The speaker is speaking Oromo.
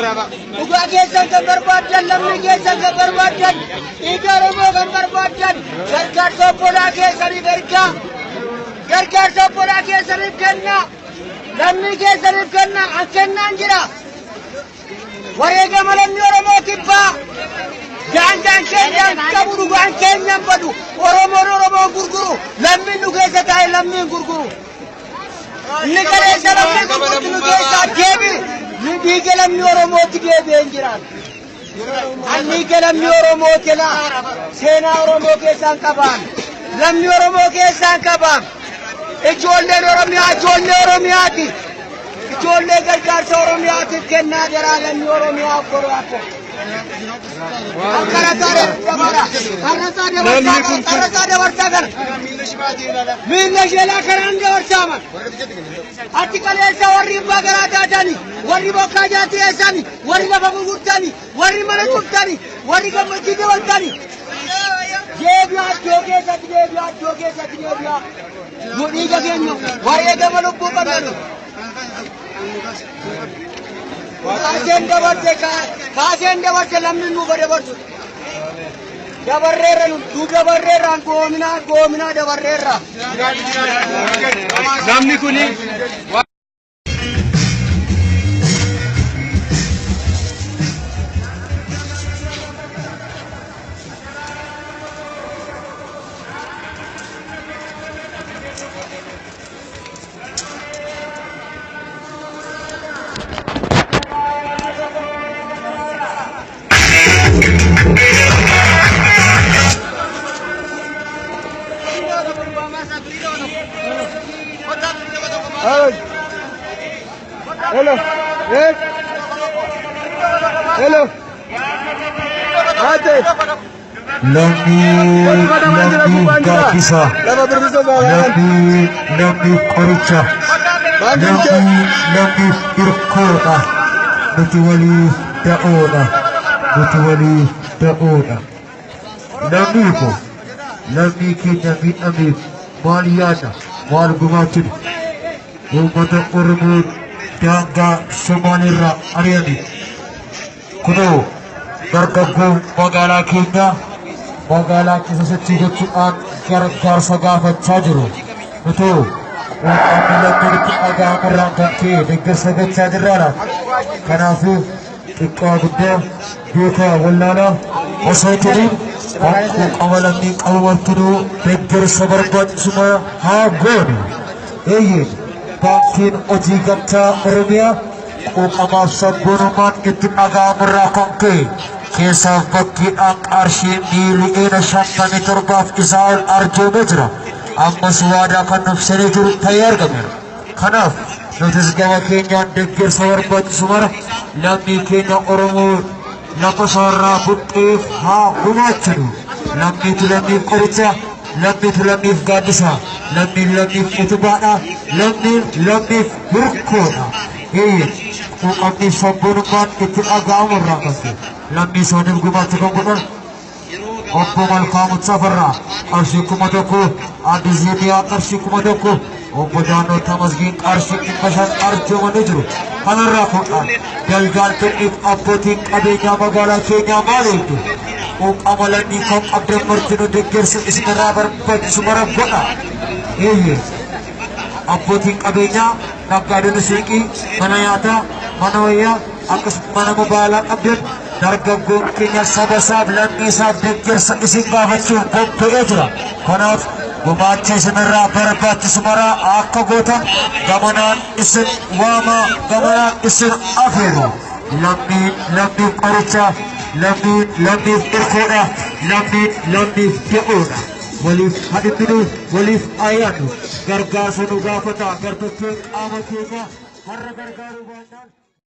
Dhugaa keessan kan barbaaddan, lammii keessan kan barbaaddan, dhiiga Oromoo kan barbaaddan, gargaarsa obbolaa keessaniif ergaa, gargaarsa obbolaa keessaniif kennaa, lammii keessaniif kennaa, an kennaan jira. Wareegama lammii Oromoo kibbaa daangaan keenyaan qabu dhugaan keenyaan badu Oromoon Oromoon gurguru lammiin nu keessa taa'e lammiin gurguru. Inni kaleessa lammii gurgurtu nu keessaa deebi ni dhiiga lammii Oromootti deebi'ee hin jiraan. An dhiiga lammii Oromoo kenaa seenaa Oromoo keessaan qabaan lammii Oromoo keessaan qabaan ijoolleen Oromiyaa ijoollee Oromiyaati. Ijoollee gargaarsa Oromiyaatiif kennaa jaraa lammii Oromiyaa obbolaa koo. Qarrataa dabarsaa kana. Miilla isheelaa karaan dabarsaama. Ati kaleessa warri abbaa garaa taatani, warri bokkaa jaatti eessani, warri lafa gurgurtani, warri mana cuftani, warri gammachii dabaltani. Deebi'aa iddoo keessatti deebi'aa iddoo keessatti deebi'aa. Nu dhiiga keenya wareegama lubbuu qabna. Kaaseen dabarte kaaseen dabarte lammiin nuuf dabarsu. Dabarreerra nu dabarreerraan goominaa goominaa dabarreerra. Namni kuni Hello. Yes. Hello. Ate. Lammii lammiif gaaddisa, Lafa birbisa baay'ee. lammii lammiif qoricha, Baankiin kee. lammii lammiif hirkoodha. Nuti waliif da'oodha. Nuti waliif da'oodha. Lammii ko lammii keenya miidhameef maal yaadna maal gumaachinu? Uummata Oromoo daangaa Somaaliirraa ari'ame. Kunoo dargaggoon magaalaa keenyaa magaalaa keessa sochii gochuudhaan gargaarsa gaafachaa jiru. Nutoo quuqqamni lammiitti dhaga'amurraan kan ka'e deeggarsa gochaa jirraadha. Kanaafuu xiqqaa guddaa beekaa wallaalaa osoo turiin kan quuqama lammii qabu martinuu deeggarsa barbaachisu mara haa goonu. Eeyyee baankiin hojii gamtaa Oromiyaa quuqamaaf sabboonummaan itti dhaga'amurraa kan ka'e keessaaf bakkiidhaan qarshii miiliyoona 57 isaa ol arjoomee jira. Ammas waadaa kan nuuf seenee jiru ta'ee argameera. Kanaaf nutis gama keenyaan deeggarsa barbaachisu mara lammii keenya Oromoo lafa isaarraa buqqeef haa gumaachinu. Lammiitu lammiif qoricha, lammiitu lammiif gaaddisa, lammiin lammiif utubaadha, lammiin lammiif hirkoodha. Eeyyee quuqamni sabboonummaan itti dhaga'amu irraa kan ka'e lammii isaaniif gumaacha kan godhan obbo Malkaamuu Tafarraa qarshii 1000, Aadde Zeeniyaa qarshii 1000, obbo Daannoo Tamasgiin qarshii 500 arjoomanii jiru. Kanarraa ka'uudhaan daldaltoonniif abbootiin qabeenyaa magaalaa keenyaa maal eegdu? Quuqama lammii kan qabdan martinuu deeggarsa isinirraa barbaachisu mara godha. Eeyyee abbootiin qabeenyaa naggaadonni suuqii, mana nyaataa, mana wayyaa akkasumas mana mobaayilaa qabdan dargaggoon keenya saba isaaf lammii isaaf deeggarsa isin gaafachuuf qophaa'ee jira. Kanaaf gumaacha isinirraa barbaachisu maraa akka gootan gamanaan isin waamaa gamanaan isin afeeru. Lammiin lammiif qoricha, lammiin lammiif irkoodha, lammiin lammiif da'oodha. Waliif hadhimminu, waliif ayyaannu. Gargaarsa nu gaafata gartokkeen qaama keenya har'a gargaaruu baannaan.